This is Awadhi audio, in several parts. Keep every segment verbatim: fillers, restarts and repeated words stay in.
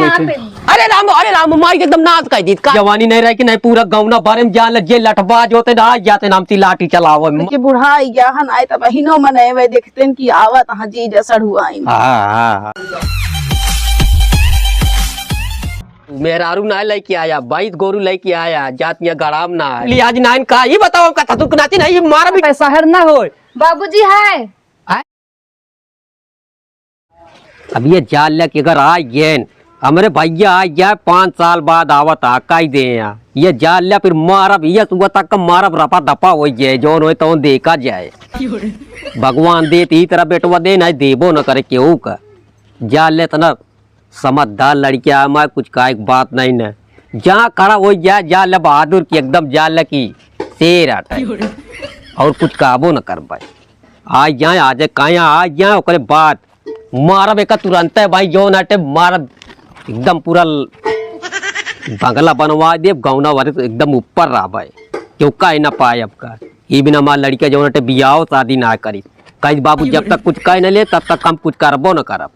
अरे राम, अरे राम, माई के एकदम नाश कर दी का। जवानी नहीं रही कि नहीं, पूरा गौना बारे में जान लग, जे लठबाज होते ना, आ जाते नाम ती लाठी चलावे। के बुढ़ाई गया हन, आए तब हिनो मनैवे देखतेन कि आवत हाँ जीजा सढ़ुआइन। हाँ, हाँ, हाँ। मेहरारू ना लेके आया, बैत गोरू लेके आया, जातिया गराम ना है। लिहाज नाइन का, ये बताओ, का थतुक नाती नहीं, ये मारा भी शहर ना होए। बाबूजी है। अब ये जान ले कि अगर आ गए, हमरे भैया आ गया, पाँच साल बाद आवत आ, कही दे यहाँ। ये जान ले, फिर मारब, ये सुबह तक का मारब, रफा दफा हो जाए, जौन होए तौन देखा जाए। भगवान दे, तो ई तरह बेटवा दे, नहीं देबो न करे केहू का। जान ले, इतना समझदार लड़किया है, मैं कुछ कहे के बात नहीं न। जहाँ खड़ा हो जाए, जान ले बहादुर की, एकदम जान ले कि शेर हटे। और कुछ कहबो न कर पाए। आ जाए, आ जाए, कहीं आ जाए, ओकरे बाद मारब एका तुरंते भाई, जौन हटे मारब, एकदम पूरा ल-, बंगला बनवा देब, गौना वाले तो एकदम ऊपर रहबे, केहू कह ना पाए अब का। ई बिना हमार लड़का जौन हटे बियाह शादी ना करी, कही बाबू जब तक कुछ कह न ले तब तक हम कुछ करबो न करब।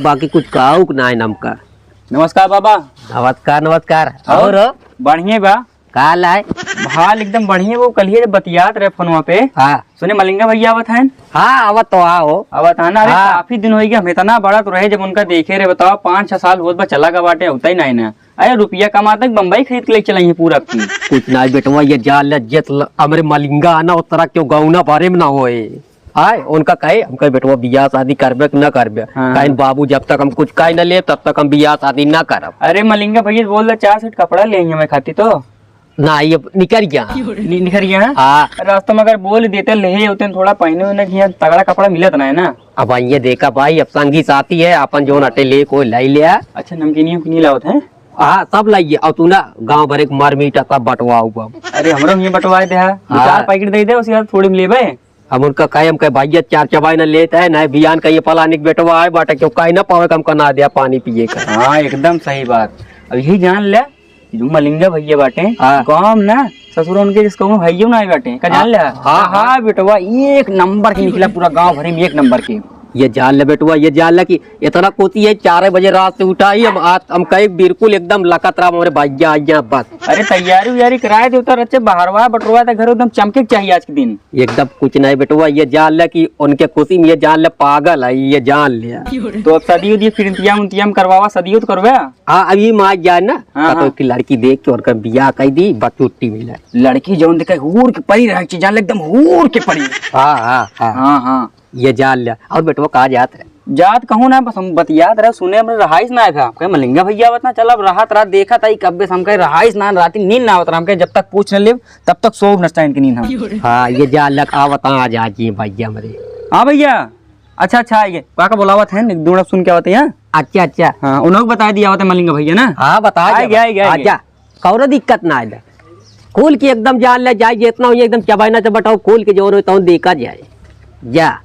बाकी कुछ कहू के ना है हमका। नमस्कार बाबा। नमस्कार, नमस्कार। और? और? बढ़िया बा। का लाए? हाल एकदम बढ़िया। वो कलिए जब बतियात रहे फोनवा पे, हाँ। सुने मलिंगा भैया आवत हैं? हाँ, आवत तो आओ। आवत है ना? अरे हाँ। काफी दिन हो गया, हम इतना बड़ा तो रहे जब उनका देखे रहे। बताओ, पाँच छह साल होत बा चला गवा बाटे, होता ही नहीं ना। अरे रुपया कमा तक बम्बई खरीद के ले चलाई है पूरा की। कुछ ना बेटवा, ये जान ले, जित ल-, हमरे मलिंगा है ना, उस तरह क्यों गौना बारे में ना होए। आए, उनका कहे, हम कहे, "बेटवा, बियाह शादी करबे कि ना करबे?" हाँ। कहे, "बाबू, जब तक हम कुछ कह न ले, तब तक हम बियाह शादी ना करब।" अरे, मलिंगा भैया बोल दे, चार सेट कपड़ा ले आई हमें खाती तो। ना, ये निकर गया। नि-, निकर गया है? हाँ। रास्ता में अगर बोल देते, ले होते थोड़ा पहने होने की, यहाँ तगड़ा कपड़ा मिलत ना है ना। अब ये देखा भाई, अब संगी साथी है, अपन जो नटे ले कोई लाई लिया। अच्छा, नमकीनियों की नहीं लावत है? हाँ, सब लाइए। और तू ना गाँव भर एक मर मीठा सब बंटवाओ अब। अरे, हमरो ये बंटवाए दे, हाँ। दो चार पैकेट दे दे, उसके बाद थोड़ी में लेबे। हम उनका कहे, हम कहे, "भैया, चार चबाई ना लेत है, ना बियान का ये फलानी के बेटवा आए बाटे, क्यों कहीं ना पावे, हमका ना दिया पानी पिए का।" हाँ, एकदम सही बात। अब यही जान ले, जो मलिंगा भैया बाटे, हाँ। गाँव में ना ससुर उनके जिस कहूँ भैया ना आए बाटे, का जान ले? हाँ, हाँ, हाँ। हाँ, बेटवा, एक नंबर के निकला पूरा गाँव भरे में, एक नंबर के। ये जान ले बेटवा, ये जान ले कि इतना कोती है, चार बजे रात से उठा ही हम, आज हम कहे बिल्कुल एकदम लकत रहा हमारे भैया, भैया बस। अरे तैयारी उयारी कराए दे, उतर अच्छे बहरवा बटरवा, तो घर एकदम चमके के चाहिए आज के दिन। एकदम कुछ नहीं बेटवा, ये जान ले कि उनके खुशी में ये जान ले पागल है, ये जान ले। तो अब शादी उदी फिर इंतजाम उंतजाम करवावा, शादी तो करवा। हाँ, अभी माँ जाए ना, हाँ, तो हाँ। की लड़की देख के उनका बियाह कर दी, बस छुट्टी मिले। लड़की जौन देखे हूर के परी रहे, जान ले एकदम हूर के परी। हाँ, हाँ, हाँ। हाँ, हाँ। ये जान ले। और बेटवा कहाँ जात रहे? जात कहूँ ना, बस हम बतियात रहे, सुने हमरे रहाइश ना आए था। कहे, "मलिंगा भैया आवत ना, चल अब राहत रात देखा था, कब्बे से हम कहे रहाइश ना, राती नींद ना आवत रहा।" हम कहे, "जब तक पूछ न लेब, तब तक सोब न चाहे इनके नींद हम।" हाँ, ये जान ले, आवत आ जा जी भैया हमरे। हाँ भैया, अच्छा, अच्छा, आइए, काका बुलावत हैं, दूर सुन के आवत हैं, हाँ? अच्छा, अच्छा। हाँ, उन्होंने बता दिया आवत है मलिंगा भैया ना? हाँ, बता आइए, दिया। आइए, आइए। आजा, कौनो दिक्कत ना आए। खोल के एकदम जान ले जाए, जितना हो एकदम चबाई ना चबटाओ, खोल के जो रहे तो देखा जाए। जा।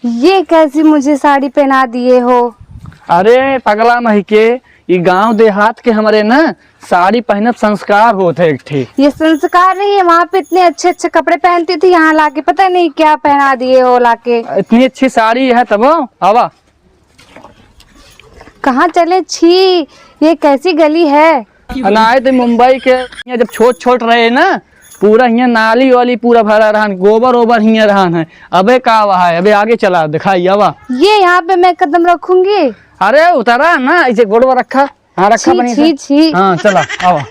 ये कैसी मुझे साड़ी पहना दिए हो? अरे पगला मही के, ई गांव देहात के हमरे ना साड़ी पहनत संस्कार होत है एक ठे। ये संस्कार नहीं है, वहाँ पे इतने अच्छे अच्छे कपड़े पहनती थी, यहाँ लाके पता नहीं क्या पहना दिए हो लाके। इतनी अच्छी साड़ी है तब आवा। कहाँ चले? छी, ये कैसी गली है? ना आए तो मुंबई के, यहाँ जब छोट छोट रहे ना, पूरा हियाँ नाली वाली पूरा भरा रहन, गोबर ओबर हियाँ रहन है। अबे का हुआ है, अबे आगे चला, दिखाई आवा। ये यहाँ पे मैं कदम रखूंगी। अरे उतरा ना, ऐसे गोड़वा रखा। हाँ, रखा छी, बढ़िया छी, से। छी। हाँ, चला, आवा।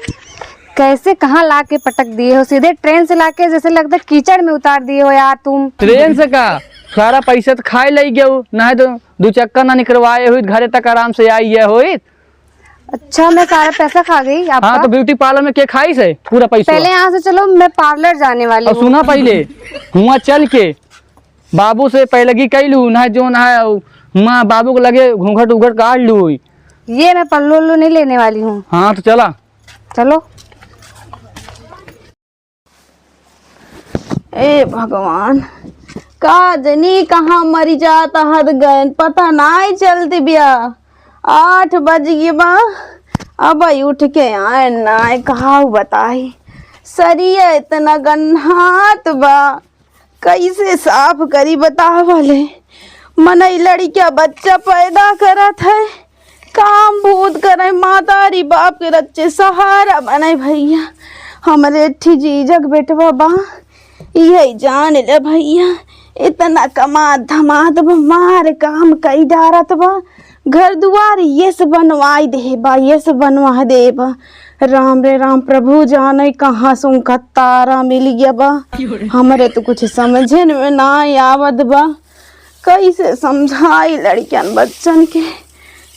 कैसे कहाँ ला के पटक दिए हो, सीधे ट्रेन से लाके जैसे लगता है कीचड़ में उतार दिए हो यार तुम। ट्रेन से का? सारा पैसा तो खाए ले गए हो, ना है तो दो चक्कर ना निकलवाए हुई, घरे तक आराम से आई गए हुई। अच्छा, मैं सारा पैसा खा गई आपका? हाँ, तो ब्यूटी पार्लर में के खाई से पूरा पैसा? पहले यहाँ से चलो, मैं पार्लर जाने वाली और हूँ। सुना पहले, हुआ चल के बाबू से पैलगी कैलू, ना जो ना हुआ बाबू के लगे घूंघट उघट काट लू। ये मैं पल्लू उल्लू नहीं लेने वाली हूँ। हाँ, तो चला। चलो। ए भगवान, का जनी कहाँ मरी जात हद गयन, पता नाय चलत बिया। आठ बज गए बा, अब उठ के आए नाय, कहा बताई, सरिया इतना गन्हात बा, कैसे साफ करी बतावा ले। मनई लड़किया बच्चा पैदा करत है, काम बहुत करे, मातारी बाप के रच्चे सहारा बने भइया। हमरे एठी जीजक बेटवा बा, इहे जान ले भइया, इतना कमात धमात बा, मार काम कई डारत बा, घर दुआर यस बनवाई देबा, यस बनवा देबा। राम रे राम, प्रभु जाने कहाँ से उनका तारा मिल गया बा। हमरे तो कुछ समझे में ना आवत बा, कैसे समझाई लड़कियन बच्चन के,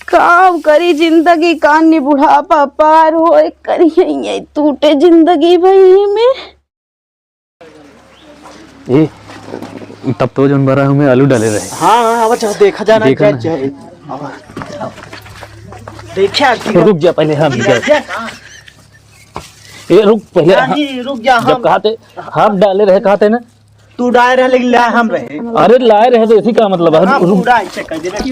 का करी जिंदगी, कानी बुढ़ापा पार होए, करिए ये टूटे जिंदगी भई में। ए, तब तो जौन बरा हमें आलू डाले रहे। हाँ, हाँ, अब अच्छा देखा जाना देखा क्या ना। चाहे। अब देखा कि रुक जा पहले, हम जा, जा। जा। ए, रुक पहले, हाँ, हम, नहीं, रुक जा, जब हम कहा थे, हम डाले रहे, कहा थे ना। तू डाले रहे, लेकिन लाए हम रहे। अरे, लाए रहे तो इसी का मतलब है, हाँ, रुक। पूरा ऐसे कर दे, रुक।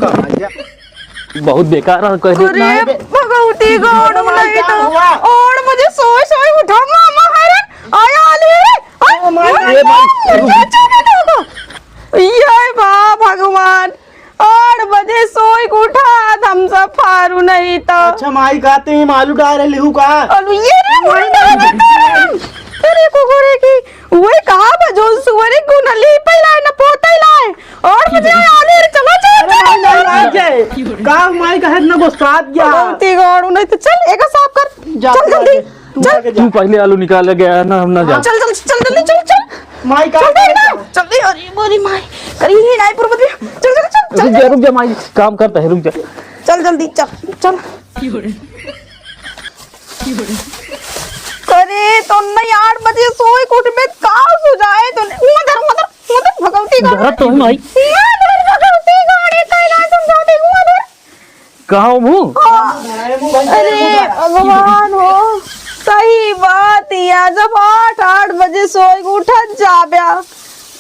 बहुत बेकार है, कह दे। अरे, नहीं बे। भगवती गौड़ अरे, नहीं क्या तो। हुआ? और मुझे सोए सोए उठा मामा हरन। आया आली रे। आय, ओ माय, मुझे ए भाई, मुझे रुक। चुप बैठो। ये बा भगवान, आठ बजे सोई के उठा, हम सब फारू नहीं तो। अच्छा माई, कहते हैं आलू डाल रहे लिहू का? आलू ये रे, माई, मुर्गा माई, बता रहे। तेरे को गोरे की, वही कहा बा, जो सुअरे को न ली पे लाए, न पोते लाए। और मुझे आलू रे, चलो, चलो, अरे चलो, माई, चलो। माई, माई, का माई का है इतना गुस्सा गया? बहुत ही गाड़ू नहीं तो चल, एक साफ कर। जा, चल तू जल्दी। आगे। तू चल। आगे जा। तू पहले आलू निकाल ले गया है ना, हम ना जाओ। चल, चल, चल, जल्दी, चल, चल। माई का चल, चल, चल। जल्दी, अरे, मोरी माई। करी ही नहीं, पूर्व दिया। चल, चल, चल, चल, रुक जा, चल। रुक जा, माई, काम करता है, रुक जा। चल, जल्दी, चल, चल। अरे, तो नहीं, आठ बजे सोई के उठबे, का हो जाए तो नहीं। उधर, उधर, उधर, भगवती का। डरत तो हूँ, माई। उधर, भगवती का, अरे, कैला समझाते, उधर। कहाँ हो मुँह? अरे भगवान हो, सही बात या, जब आठ, आठ बजे सोए के उठत जाब्या,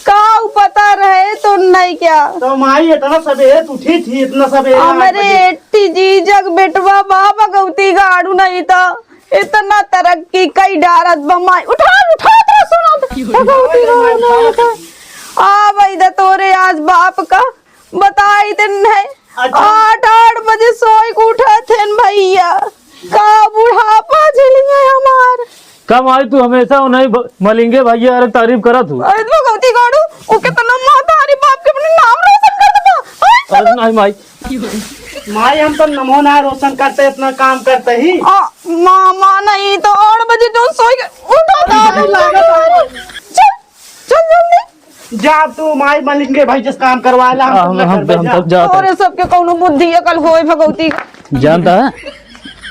का उ पता रहे तो नहीं क्या? तो माई इतना सबेरे तू उठी थी, इतना सबेरे आठ हमरे बजे? एट्टी जीजक बेटवा बा भगवती गाड़ू नहीं तो इतना तरक्की कई डारत बा माई। उठा, उठा तो सुनो तो। भगवती गाड़ू नहीं तो। आ भाई दा तोरे आज बाप का बताई ते नहीं। अच्छा। आठ, आठ बजे सोए के उठत हन भइया। का बुढ़ापा झेलिए हमार। का माई तू हमेशा उन्हीं भ-, मलिंगे भइया अरे तारीफ करत हूँ। अरे तो गलती गाड़ू, वो कितना मातारी बाप के अपने नाम रोशन कर देता। अरे नहीं माई। माई हम तो नमो ना रोशन करते, इतना काम करते ही। आ, मामा नहीं तो आठ बजे जो सोए के उठत हन। चल, चल जल्दी। जा तू माई मलिंगे भाई जिस काम करवाला, हम हाँ, सब हम, ना हम, करबे, हम जा। सब जात और हैं। ये सबके कौनो बुद्धि अकल होए भगवती। जानता है,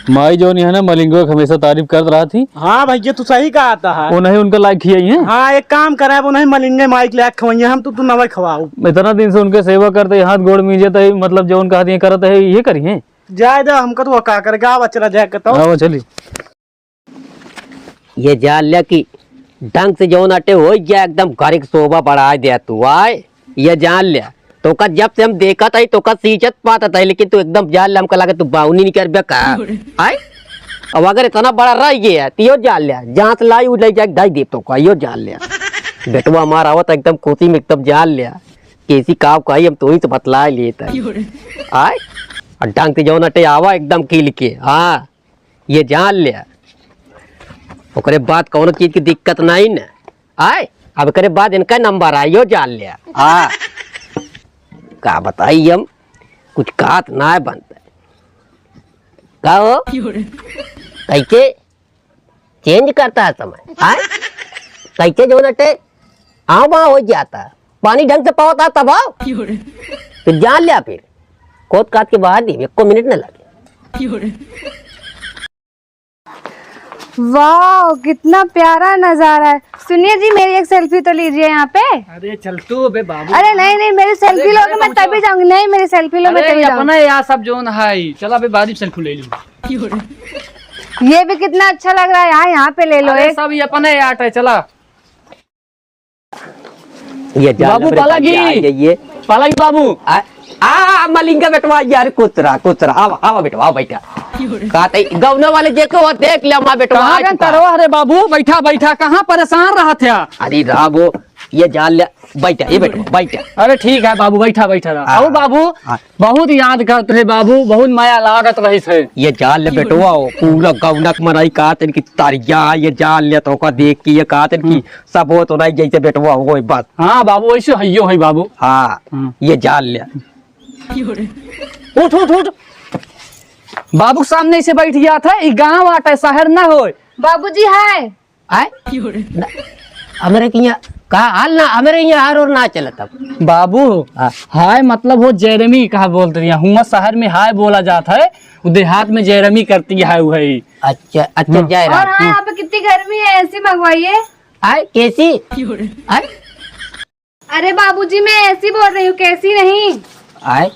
माई जो नहीं है ना, मलिंगो के हमेशा तारीफ करत रहत ही। हाँ भैया, तू सही कहत है। वो नहीं उनका लायक खियाई है। हाँ, एक काम करे, वो नहीं मलिंगे माई के लायक खवाइए, हम तो तू नवे खवाओ। इतना दिन से उनके सेवा करते, हाथ गोड़ मीजे तो, मतलब जो उनका हाथ ये करत है, ये करिए। जाए दे, हमको तो वो का करेगा, अब चला जाए के तो। हाँ, वो चली। ये जान ल्या कि ढंग से जौन अटे होइ गया, एकदम घर के शोभा बढ़ाए दिया तू, आय। ये जान ल्या, तोका जब से हम देखत हई, तोका सींचत पातत हई, लेकिन तू एकदम जान ल्या, हमका लगे तू बाउनी नहीं करबे का, आय। अब अगर इतना बड़ा रह गया है, तो यो जान ल्या, जहाँ से लाई, उ ले जाके धई देब तोका, यो जान ल्या। बेटवा हमार आवत एकदम खुशी में, एकदम जान ल्या, कैसी काव कही, हम तोही से बतलाए लिए तनी, आय। और ढंग से जौन अटे आवा एकदम खिल के, हाँ। ये जान ल्या, ओकरे बाद कौनो चीज की दिक्कत नहीं न आए। अब एकरे बाद इनका नंबर आए, यो जान ल्या। हाँ, का बताई हम, कुछ कहत ना बनता। का हो? कैसे चेंज करता है समय? हाँ? कैसे जो नटे आव बाव हो जाता, पानी ढंग से पावता तब आओ। तो जान ल्या फिर, कोत कात के बाहर नहीं, एको मिनट न लगे। वाह, कितना प्यारा नजारा है। सुनिए जी, मेरी एक सेल्फी तो लीजिए यहाँ पे। अरे चल तू बे बाबू। अरे नहीं, नहीं, मेरी सेल्फी अरे लोगे, मैं तभी जाऊंगी। नहीं, मेरी सेल्फी लो, मैं अरे तभी ये जाऊंगी। अपना यार सब जोन है, चला बे बारी सेल्फी ले लूँ। ये भी कितना अच्छा लग रहा है यार, यहाँ पे ले लो अरे एक। सब ये अपने यार है, चला। ये जान बाबू, ले, पालागी। आ, ये, ये। पालागी बाबू। आ, आ, मलिंगा बेटवा, यार, कुतरा, कुतरा, आवा, आवा बेटवा, आवा बैठा। का तई, गौना वाले जे को देख ले, माँ बेटवा, कहाँ आ गन चुका। तरवा रे बाबू, बैठा, बैठा, कहाँ परेशान रहत है? अरे राबो, ये जान ले, बैठा, ये बैठो, बैठा। अरे ठीक है बाबू, बैठा, बैठा रहा। हाँ। आओ बाबू, हाँ। बहुत याद करत रहे बाबू, बहुत माया लागत रही थे। ये जान ले बेटवा, हो पूरा गौनक मनई कहत हैं कि तरिया, ये जान ले तो का देख के ये कहत हैं कि हम्म। सब हो तो नहीं जैसे बेटवा हो गए बस। हाँ बाबू, वैसे हइयो है बाबू। हाँ, हम्म। ये जान ले। उठ, उठ, उठ। बाबू के सामने से बैठ गया था, ई गाँव आटा है, शहर ना होय। बाबूजी हाय। आय? ना, हमरे के यहाँ का हाल ना, हमरे यहाँ हार और ना चलत अब। बाबू, हाँ। हाय मतलब हो जेरमी कहा बोलत रही, हुआ शहर में हाय बोला जात है, उ देहात में जेरमी करती है उ है। अच्छा, अच्छा, हाँ। जय और राम। हाँ, यहाँ पे कितनी गर्मी है, एसी मंगवाइए। आय, कैसी? आय? अरे बाबूजी, मैं एसी बोल रही हूँ, कैसी नहीं? आय?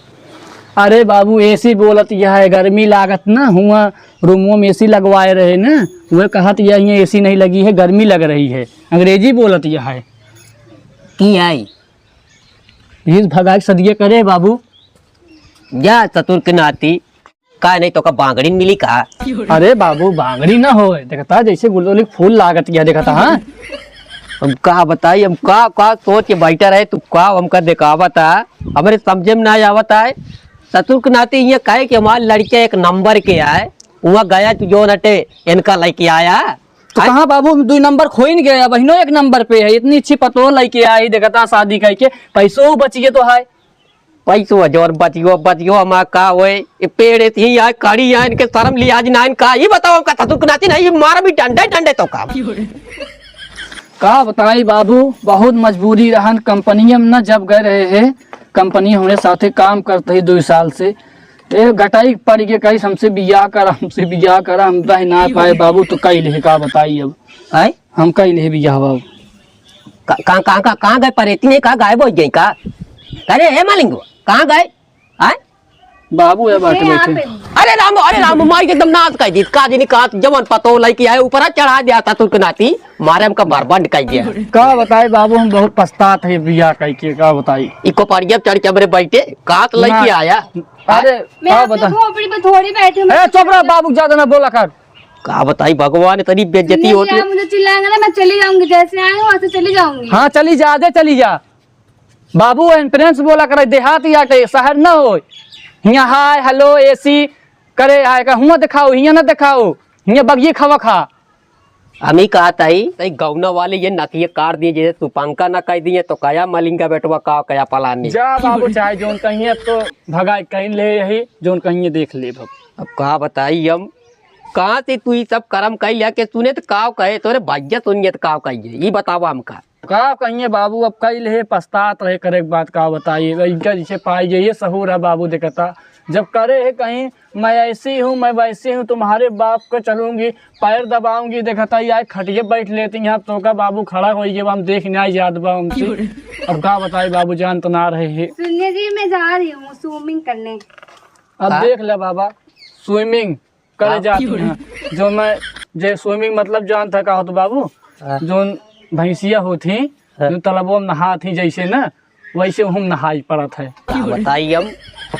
अरे बाबू, एसी बोलत यह है, गर्मी लागत ना, हुआ रूमों में एसी लगवाए रहे ना, वह कहत यह, यहाँ एसी नहीं लगी है, गर्मी लग रही है, अंग्रेजी बोलत यह है। की आई? इस भगाई सदिये करे बाबू। जा ससुर के नाती, का नहीं तो का बांगड़ी मिली का? अरे बाबू, बांगड़ी ना होय, देखता जैसे गुलदोली फूल लागत गया, देखता, हाँ? हम का बताई, हम का, का सोच के बैठा रहे, तू का हमका देखावत है, हमरे समझे में ना आवत है। ससुर के नाते ये कहे कि हमार लड़के एक नंबर के आए, वहाँ गया तू जो नटे इनका लेके आया। तो आय? कहाँ बाबू, दुई नंबर खोइन गया, बहिनो एक नंबर पे है, इतनी अच्छी पतोह लेके आई, देखता शादी करके, पैसो बचिए तो है। पैसो जोर बचियो, बचियो, हमा का होए, ये पेड़ इतनी आए, कड़ी आए, इनके शर्म लिहाज ना इनका, ये बताओ, हमका ससुर के नाती नहीं, ये मारा भी डंडे, डंडे तो काम। का बताई बाबू, बहुत मजबूरी रहन, कंपनिया में ना जब गए रहे हैं, कंपनी हमरे साथे काम करत ही दुई साल से, ए गटाई पड़ के कही हमसे बियाह करा, हमसे बियाह करा, हम रह ना पाए बाबू, तो कई ले का बताई अब। आय? हम कई ले बियाह बाबू। का, का, का, का, कहाँ गए परेती नहीं, कहाँ गायब हो गई का? अरे हे मालिंगो, कहाँ गए? आय? बाबू है बाटे ये यहाँ बैठे। पे। अरे राम, अरे राम, माई के एकदम नाश कर दी। का जिनी का जवन पतो लइके आए, ऊपर चढ़ा दिया ससुर के नाती, मारे हमका बर्बाद कर दिया। का बताई बाबू, हम बहुत पछतात है बियाह कइके, का बताई। इको पड़िया चढ़ के हमरे बैठे, का तो लइके ना। आया। अरे, अरे, मैं का आपके बता। खोपड़ी पे थोड़ी बैठी हूँ, ए, मैं चुप रह बाबू, ज्यादा ना बोला कर। का बताई भगवान, इतनी बेइज्जती सुनिए जी, होती है। आप मुझे चिल्लाएंगे ना, मैं चली जाऊंगी, जैसे आई हूँ वैसे चली जाऊंगी। हाँ, चली जा, आजे चली जा। बाबू, एम्बुलेंस बोला करे, देहात ही आटे, शहर न होय। हियाँ हाय, हेलो, एसी करे आए का, हुआँ देखाओ, हियाँ न देखाओ, हियाँ बगिये खावा खा। हम ही कहत हई, तई गौना वाले ये नकिये काट दिए, जैसे सुपंका न कह दिए, तो कया मलिंगा बेटवा का, कया पलानी। जा बाबू, चाहे जोन कहिए, अब तो भगाई कहीं ले यही, जोन कहिए देख ले अब। अब का बताई हम, कहाँ से तू ई सब करम कइ लिया के सुने त काव कहे, तोरे भैया सुनिए त काव कहिए, ई बतावा हमका। का कहिए बाबू, अब कई लेहे पछतात रहे करे के बात का बताइए। इनका जैसे पाई जाइए सहूर है बाबू, देखता जब करे है कहीं, "मैं ऐसी हूँ, मैं वैसी हूँ, तुम्हारे बाप को चलूंगी, पैर दबाऊंगी," देखता ये आए खटिए बैठ लेती हैं। अब तो का बाबू खड़ा होइए, हम देख ना याद बा हमसे। अब का बताई बाबू, जान तो ना रहे है। सुनिए जी, मैं जा रही हूँ स्विमिंग करने। अब हाँ? देख ले बाबा, स्विमिंग करे हाँ। जाती हैं। जो मैं, जे स्विमिंग मतलब जानता का होत बाबू? हाँ। जोन भैंसिया होत ही, हाँ। जो तलबो में नहात ही जैसे ना, वैसे हम नहाई पड़त है। का बताई हम,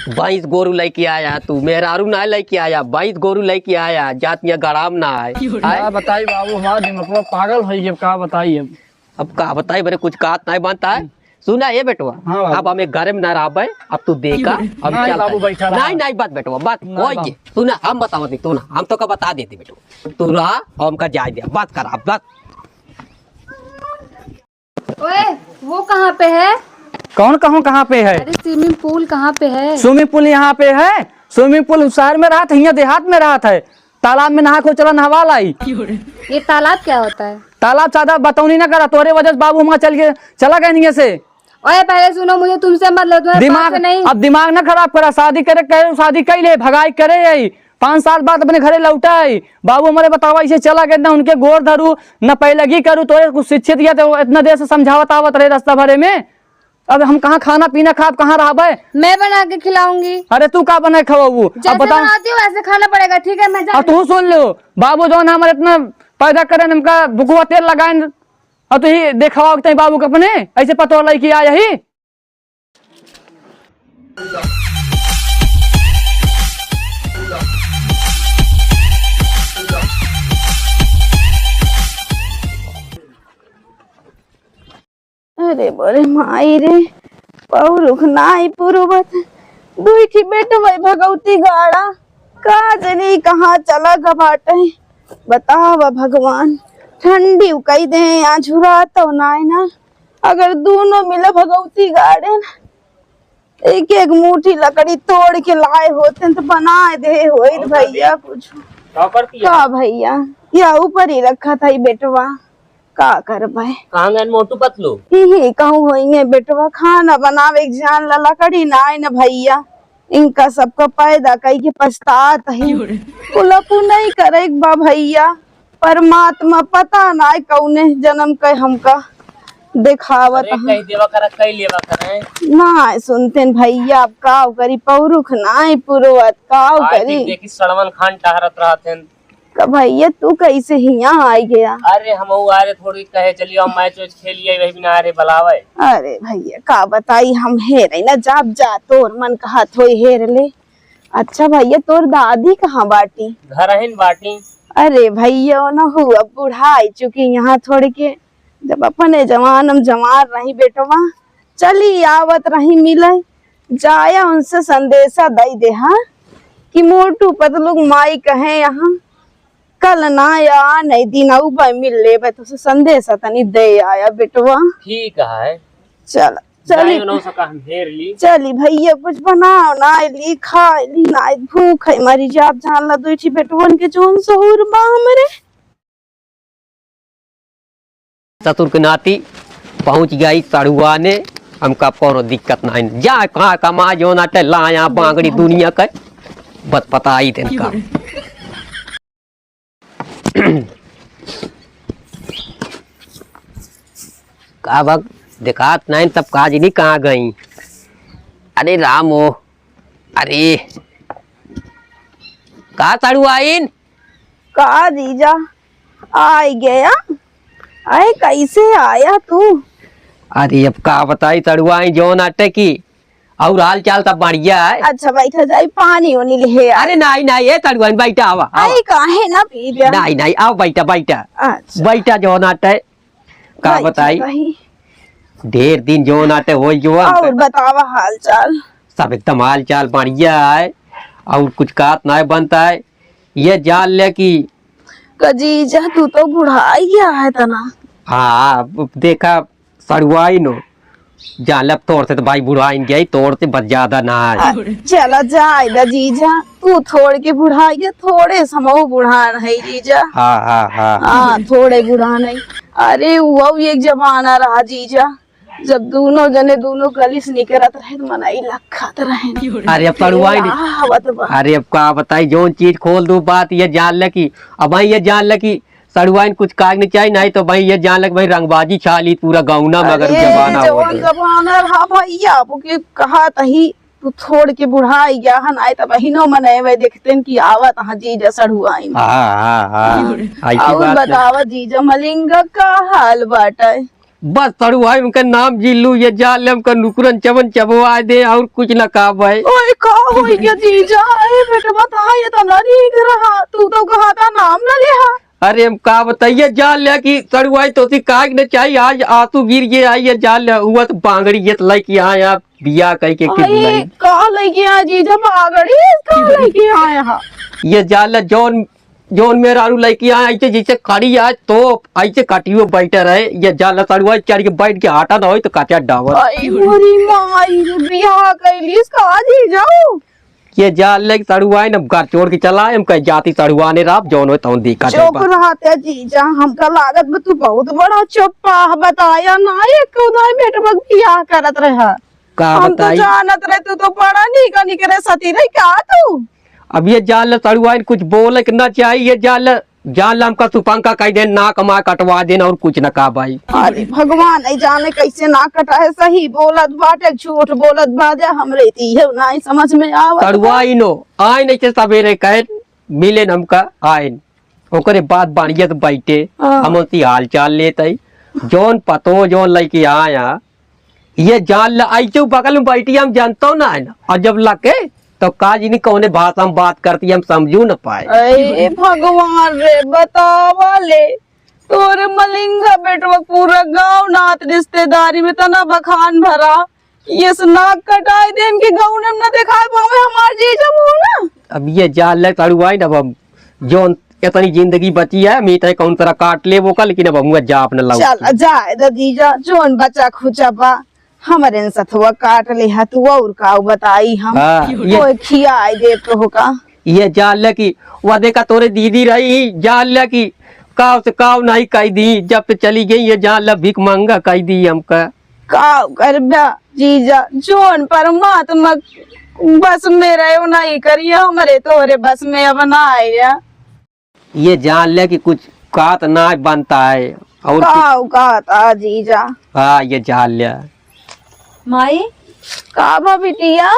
भैंस गोरू लइके आया तू, मेहरारू ना लइके आया, भैंस गोरू लइके आया, जात यहाँ गड़ाम ना आए। आए? का बताई बाबू, हमारा दिमाग पागल हो गया, का बताई हम। अब का बताई बरे, कुछ कहत नहीं बनता है। हम्म। सुना ए बेटवा, हाँ बाबू। अब हम एक घरे में ना रहबे, अब तू देखा, हम नहीं चलत बाबू, है। बैठा रहा। नहीं, नहीं, बस बेटवा, बस, नहीं ओए बाबू। के, सुना, हम बतावत नहीं, तू ना, हम तो का बता देते बेटवा, तू रहा, हमका जाए दे, बस करा, बस। ओए, वो कहाँ पे है? कौन कहूँ कहाँ पे है? अरे, स्विमिंग पूल कहाँ पे है? स्विमिंग पूल यहाँ पे है। स्विमिंग पूल शहर में रहत है, हियाँ देहात में रहत है। तालाब में नहा खो चला नहवा लाई। ये तालाब क्या होता है? तालाब सादा बतौनी ना करा, तोरे वजह से बाबू हमारा चल के चला गए नहीं से। ओए, पहले सुनो, मुझे तुमसे मतलब, तुम्हारे दिमाग, पास से नहीं। अब दिमाग ना खराब करा, शादी करे कहे, शादी कई ले, भगाई करे यही। पाँच साल बाद अपने घरे लौटा आई। बाबू हमारे बतावा, इसे चला गए ना, उनके गोर धरू, न पैलगी करू, तोरे कुछ शिक्षित या तो इतना देर से समझावत आवत रहे रास्ता भरे में। अब हम कहाँ खाना पीना खाब, कहाँ रहबे? मैं बना के खिलाऊंगी। अरे तू का बना के खवाबू? अब जैसे बता। बनाती हूँ वैसे खाना पड़ेगा, ठीक है? मैं जा अब तू सुन लो, बाबू जौन हमारे इतना पैदा करें, हमका बुकवा तेल लगाएं, और तू ही देखावा के बाबू के अपने ऐसे पतोह लइके आया ही। रे बोरे माई रे, पौरुख नाई पुरुवत, दुई ठी बेटवै भगौती गाड़ा, का जनी कहाँ चला ग बाटे। बतावा भगवान, ठंडी कई दे, यहाँ झुरातौ नाई ना। अगर दूनो मिला भगौती गाड़े ना, एक एक मुठी लकड़ी तोड़ के लाए होते तो बनाए दे होइत भैया कुछ। का करती है? का भैया, या ऊपर ही रखा था ई बेटवा, का करबे? कहाँ गए मोटू पतलू? इही कहूँ होइए बेटवा, खाना बनावे के जान ला, लकड़ी नाई न भैया। इनका सबका पैदा कई के पछतात ही। कुलपु नहीं करे के बा भैया। परमात्मा पता नाई कौने जन्म के हमका देखावत अरे, ह। कही देवा करा, कही लेवा करे। नाई सुनते न भैया, अब का करी, पौरुख नाई पुरवत, का आज करी। देखी सड़वन खान टहरत रहत हैं। का भैया, तू कैसे हियाँ आई गया? अरे, हम आ रहे थोड़ी कहे चलियो, हम मैच वैच खेल लिए, वही बिना आ रहे बुलावे। अरे भैया, का बताई, हम हेरे न जाब जा, तोर मन कहत होई हेर ले। अच्छा भैया, तोर दादी कहाँ बाटी? घर ही न बाटी। अरे भैया, न हु अब बुढ़ाई चुकी यहाँ थोड़ी के, जब अपने जवान हम जवान रही बेटवा, चली आवत रही मिले, जाया उनसे संदेशा दई दे, हाँ, कि मोटू पतलू के माई कहे यहाँ कल ना या नहीं दिन आऊ बा मिल लेबे, तो से संदेशा तनी दे आया बेटवा। ठीक है। चल, चली। जाई नौ सका हम हेर ली। चली भैया, कुछ बनाओ ना, ली खा ली ना, भूख है मरी जाब, जान ला दुई ठी बेटवन के जौन सहूर बा हमरे। ससुर के नाती पहुँच गई सड़ुआने, हमका कौनो दिक्कत नहीं। जा कहाँ कमा जो ना ते लाया बांगड़ी दुनिया के, बस पता ही देन का। का बा, देखात नहीं तब का जनी कहाँ गई? अरे राम हो, अरे का सड़ुआइन? का जीजा, आई गया? अरे कैसे आया तू? अरे अब का बताई सड़ुआइन, जौन आटे की। और हाल चाल सब बढ़िया है? अच्छा बैठा जाई, पानी ओनी ले आ। अरे नहीं नहीं, ए सड़ुआइन बैठा, आवा, आवा। अरे काहे ना पी जा? नहीं नहीं, आओ बैठा बैठा। अच्छा। बैठा जौन आटे। का बैठा बताई? भाई। ढेर दिन जौन आटे हो जो। और बतावा हाल चाल। सब एकदम हाल चाल बढ़िया है। और कुछ कात ना बनता है। ये जान ले कि का जीजा, तू तो बुढ़ाई गया है तना। हाँ, अब देखा, सड़ुआइन हो। जान ले अब तोर से तो भाई बुढ़ाइन गई, तोर से बस ज्यादा ना है। आ, चला जाए दा जीजा, तू थोड़ के बुढ़ाई गया, थोड़े समऊ बुढ़ान है जीजा। हाँ, हाँ, हाँ। हाँ, थोड़े बुढ़ान है। अरे, वो एक जमाना रहा जीजा, जब दोनों जने दोनों गली से निकरत रहे तो मनई लखत रहे। अरे अब सड़ुआइन, आवत बा। अरे अब का बताई, जौन चीज खोल दू बात, ये जान ले कि, अब भाई ये जान ले कि सड़ुआइन कुछ काज नहीं चाहिए, नहीं तो भाई ये जान ले कि भाई रंगबाजी छा ली पूरा गौना में, अगर अरे, जमाना हो जवन तो। जमाना रहा भैया, अब के कहा तही तू थोड़ के बुढ़ाई गया हन, आए तब बहिनो मने वे देखते हैं कि आवत हाँ जीजा सड़ुआइन। हाँ, हाँ, हाँ। ऐसी और बात नहीं। बतावा जीजा मलिंगा का हाल बाटे? बस सड़ुआइन उनका नाम जिल्लू, ये जान ले हमका नुकरन चबन चबवा दे और कुछ ना का भाई। ओए का होई गया जीजा? ए बेटा बता, ये तो ना नीक रहा, तू तो कहा था नाम ना लिहा। अरे हम का बताइए, जान ले कि सड़ुआइन तो सी काग न चाहिए, आज आंसू गिर गए, आई ये जान ले हुआ तो बांगड़ी ये तो लेके आए आप बियाह कई के किस अरे, लाई। का लेके आ जीजा बांगड़ी, का लेके आया हा? ये जान ले जौन, जौन मेहरारू लेके आए, ऐसे जैसे खड़ी आए तो ऐसे कटियो बैठे रहे, ये जान ले सड़ुआइन चढ़ के बैठ के हटा ना होई तो काटिया डावर। आई मोरी माई रे, बियाह कैलीस का जीजा? ये जान ले सड़ुआइन अब घर छोड़ के चला, हम कहीं जाती सड़ुआने राप, जौन होए तौन देखा चुप जाबा। रहते जीजा, हमका लागत बा तू बहुत बड़ा चोप्पा ह, बताया ना एक उदय बेटवा के बियाह करत रहा। का हम तो बताई? जानत रहे तू तो बड़ा निका निकरे सती रही का तू? अब ये जान ले सड़ुआइन कुछ बोले के ना चाहिए, ये जान ले, जान ले हमका सुपंका कह देन, नाक मा कटवा देन और कुछ ना का भाई। अरे भगवान, नहीं जाने कैसे ना कटा है, सही बोलत बाटे, झूठ बोलत बाटे, हमरे तो इहे नहीं समझ में आवत बा। सड़ुआइन हो, आइन ऐसे सवेरे कहे, मिलेन हमका आइन, ओकरे बाद बढ़िया से बैठे, हाँ। हम उनसे हाल चाल लेत आई। जौन पतो, जौन लेके आया, ये जान ल, ऐसे बगल में बैठी हम जानतो ना है ना, और जब लगे तो का जानी कौने भाषा में बात करती हम समझू न पाए। अरे भगवान रे, बतावा ले, तोरे मलिंगा बेटवा पूरा गाँव नात रिश्तेदारी में तना बखान भरा। ये से नाक कटाई दे, इनके गाँव में न दिखाए पावे हमार जीजा मुँह ना। अब ये जान ले तारू आई ना, अब हम जौन इतनी जिंदगी बची है, मीत है कौन तरह काट ले वो का, लेकिन अब हम जा अपने लाऊ। चल, जाए द जीजा, जौन बचा खुचा बा, हमरे न सथवा काट ले हा, तू और काऊ बताई हम। हाँ, ये कोई खियाई दे तो का। ये जान ले कि वो देखा तोरे दीदी रही, जान ले कि काव से काव नहीं कह दी, जब से चली गई, ये जान ले भीख मांगा कह दी हमका। काव करबा जीजा, जौन परमात्मा बस में रहे, वो नहीं करिया, हमरे तोरे बस में अब ना आया। ये जान ले कि कुछ कात ना बनता है। और कुछ काव कात आ जीजा। हाँ, ये जान ले। माई, का बा बिटिया?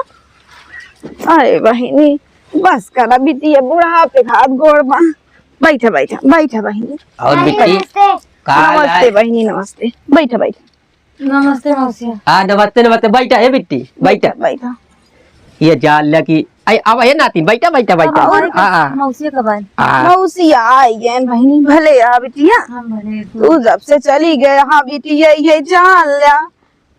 अरे बहिनी, बस करा बिटिया, बुढ़ापे के हाथ गोड़ बा। बैठा, बैठा, बैठा बहिनी। और बिट्टी, नमस्ते। का हाल नमस्ते है? बहिनी, नमस्ते। बैठा, बैठा। नमस्ते मौसिया। हाँ, नमस्ते, नमस्ते। बैठा, हे बिट्टी, बैठा। बैठा। ये जान ले कि, आई, अब हे नातिन, बैठा, बैठा, बैठा। अब आए हाँ, हाँ। मौसिया कब आए? हाँ। मौसिया आई गए बहिनी, भले आ बिटिया। हाँ, भले। तू जब से चली गए, हाँ बिटिया, ये जान ले।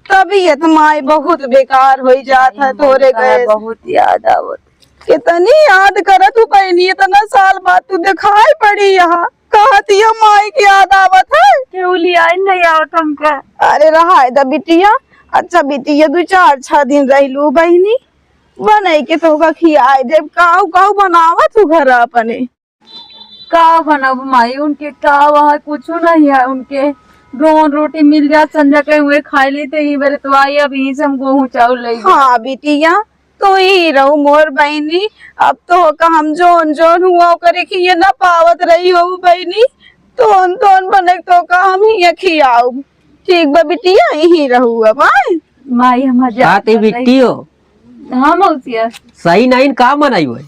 तबीयत माई बहुत बेकार होई जात है तोरे गए। बहुत याद आवत। कितनी याद करत हूँ बहिनी, इतना साल बाद तू दिखाई पड़ी यहाँ। कहत यो माई की याद आवत है। केहू लियाई नहीं आवत हमका। अरे रहाय द बिटिया। अच्छा बिटिया, दू चार छह दिन रह लू बहिनी, बनई के तोहका खियाई देब। काऊ काऊ बनावत हूँ घर अपने? का बनाब माई, उनके का वहाँ कुछ नहीं है, उनके दोन रोटी मिल जात संझा के हुए खाई लेते ही बरे तो आई, अब यहीं से हम गेहूं चाउर ले हाँ बिटिया, तू ही रहू मोर बहिनी। अब तोहका हम जौन जौन हुआ ओकरे खिए ना पावत रही हो बहिनी, तोन तोन बने तोहका हम ही खियाऊ। ठीक बा बिटिया, यहीं रहू अब, आए। माई हम जा का ते बिट्टी हो? हाँ मौसिया। सही नहीं का मनई होई?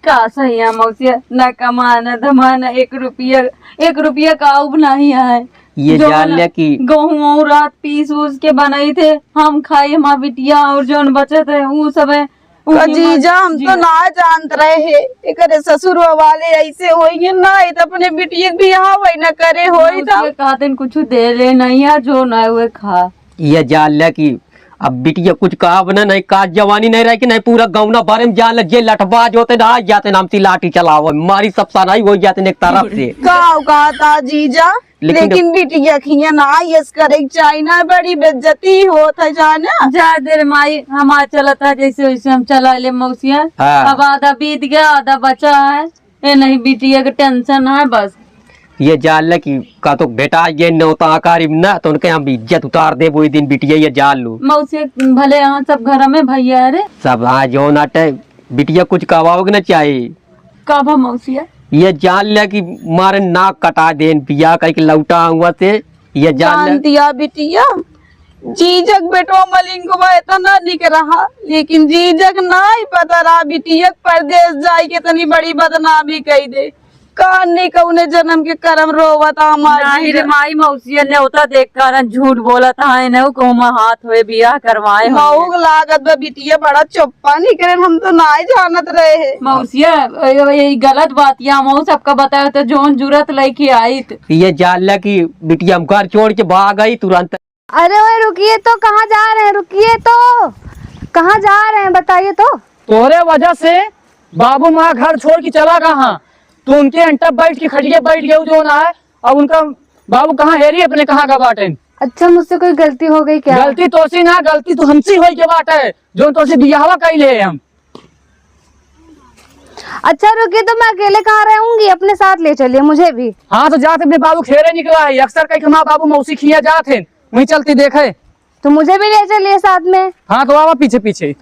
का सही है मौसिया, ना कमा ना धमा ना एक रुपया, एक रुपया का उब नहीं है। ये जो जान ना ले कि गेहूं और रात पीस उस के बनाई थे, हम खाई, हमार बिटिया और जौन बचत है वो सब है। का जीजा, हम तो ना जानत रहे हैं, एकरे ससुर वाले ऐसे होइए ना, ये तो अपने बिटिया के बियाह वही ना करे होई तो। कहते कुछ दे ले नहीं है, जो ना हुए खा। ये जान ले कि अब बिटिया कुछ कहा बना नहीं, का जवानी नहीं रहे कि नहीं, पूरा गौना बारे में जान ले, जे लठबाज होते ना, आ जाते नाम ती लाठी चलावे, मारी सब सनाई हो जाते एक तरफ से। का औकात आ जीजा, लेकिन लेकिन बिटिया खिया ना यस करे के चाही ना, बड़ी बेइज्जती होत है जाना। जा दे रे माई, हमार चलत है जैसे वैसे हम चला ले मौसिया। हाँ। अब आधा बीत गया, आधा बचा है। ए नहीं, बिटिया के टेंशन है बस। ये जान ले कि का तो बेटा ये न्योता आकार ना, तो उनके हम इज्जत उतार दे वो दिन बिटिया, ये जान लो। मौसी भले यहाँ सब घर में भैया है रे। सब हाँ जो नाटे बिटिया कुछ कहवाओ के ना चाही। का भा मौसिया? ये जान ले कि मारे नाक कटा देन बिया कह के लौटा हुआ से, ये जान ले। जान दिया बिटिया, जीजक बेटवा मलिंगवा इतना निक रहा, लेकिन जीजक नाई पता रहा बिटियक परदेस जाई के इतनी बड़ी बदनामी कई दे। का नहीं कौने जन्म के करम रोवत हमार नहीं रे जीजा। माई, मौसिया न्योता देख कारण झूठ बोलत है, इन्हें को हमार हाथ होए बियाह करवाए होए। मऊक लागत बा बिटिया बड़ा चुप्पा निकरे, हम तो नाई जानत रहे। मौसिया, ये, ये गलत बात या मऊ सबका बताए तो जोन जुरत लेके आई। ये जान ले कि बिटिया हम घर छोड़ के भाग गई तुरंत। अरे ओए रुकिए तो, कहाँ जा रहे हैं? रुकिए तो, कहाँ जा रहे हैं बताइए तो। तोरे वजह से बाबू माँ घर छोड़ के चला कहाँ? तू उनके अंटा बैठ के खटिया बैठ गया जो ना है, अब उनका बाबू कहाँ हेरी अपने कहाँ का बाटे? अच्छा, मुझसे कोई गलती हो गई क्या? गलती तोसी ना, गलती तो हमसे होई के बाटे, जो तोसे बियाहवा कई ले हम। अच्छा रुकिए, तो मैं अकेले कहाँ रहूंगी? अपने साथ ले चलिए मुझे भी। हाँ, तो जात अपने बाबू खेरे निकला है, अक्सर कहीं हमारा बाबू मौसी खिया जात है, वहीं चलती देखे। तो मुझे भी ले चलिए साथ में। हाँ, तो आवा पीछे पीछे।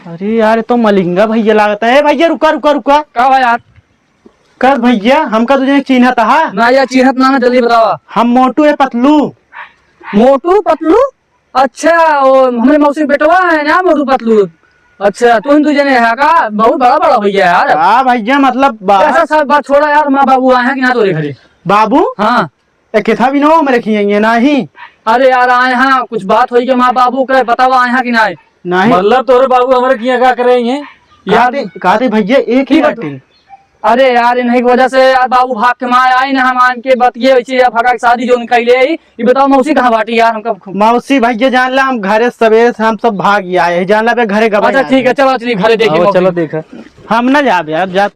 अरे यार, ये तो मलिंगा भैया लागत है। ए भैया, रुका, रुका, रुका। का बा यार? कर भैया, हमका तुझे चिन्हत हा? ना यार, चिन्हत ना, जल्दी बतावा। हम मोटू है पतलू। मोटू पतलू? अच्छा, वो हमरे मौसी के बेटवा है ना, मोटू पतलू। अच्छा, तुम दू जने है का? बहुत बड़ा बड़ा भैया यार। हाँ भैया, मतलब बा- ऐसा सब बात छोड़ा यार, माँ बाबू आए हैं कि ना तोरे घरे? बाबू? हाँ। ए, किथा भी ना हो, हमरे खियाइए नाही। अरे यार, आए हाँ, कुछ बात होई के माँ बाबू के बतावा आए हाँ कि नाही? नाही। मतलब तोरे बाबू हमरे खिया का करे हैं? यार, कहते, कहते भैया एक ही की बात? बाटे। अरे यार, इन्हीं की वजह से यार बाबू भाग के मार आए ना, हम आन के बतिये वैसे या भगा के शादी जोन कैले ही। ये बताओ मौसी कहाँ बाटी यार, हमका खूब मौसी भैया जान ला, हम घरे सवेरे से हम सब भाग ही आए हैं, जान ला बे घरे गवा अच्छा यार। ठीक है, चलो चलिए घरे देखिए आओ, मौसी। चलो देखा। हम ना जाब यार, जा।